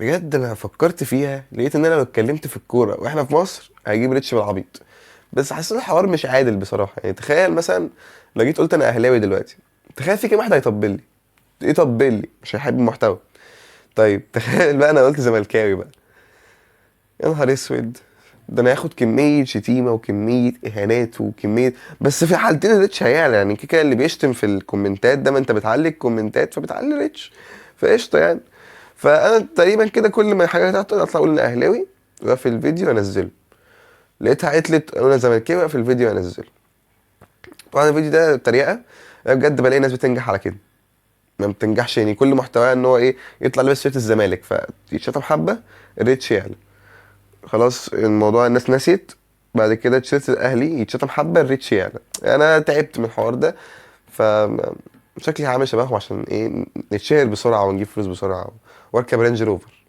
بجد انا فكرت فيها، لقيت ان انا لو اتكلمت في الكورة واحنا في مصر هجيب reach بالعبيط. بس حسيت الحوار مش عادل بصراحه. يعني تخيل مثلا لو جيت قلت انا اهلاوي دلوقتي، تخيل في كام واحد هيطبل لي؟ ايه طبل لي؟ مش هيحب المحتوى. طيب تخيل بقى انا قلت زملكاوي بقى، يا نهار اسود، ده انا هاخد كمية شتيمه وكمية اهانات وكميه. بس في حالتين ال reach هيعلى، يعني كده كده اللي بيشتم في الكومنتات ده، ما انت بتعلي الكومنتات فبتعلي reach، فقشطه يعني. فانا تقريبا كده كل ما حاجة تعطل اطلع اقول انا اهلاوي في الفيديو انزله، لقيتها عطلت انا زملكاوي في الفيديو انزله. طبعا الفيديو ده تريقه، انا بجد بلاقي ناس بتنجح على كده، ما بتنجحش يعني. كل محتواه ان هو ايه، يطلع لابس شيرت الزمالك فيتشتم حبه، ال reach يعلى، خلاص الموضوع الناس نسيت. بعد كده تيشيرت الاهلي يتشتم حبه، ال reach يعلى. انا تعبت من الحوار ده، ف شكلي هعمل شبههم عشان ايه؟ نتشهر بسرعة ونجيب فلوس بسرعة واركب رينج روفر.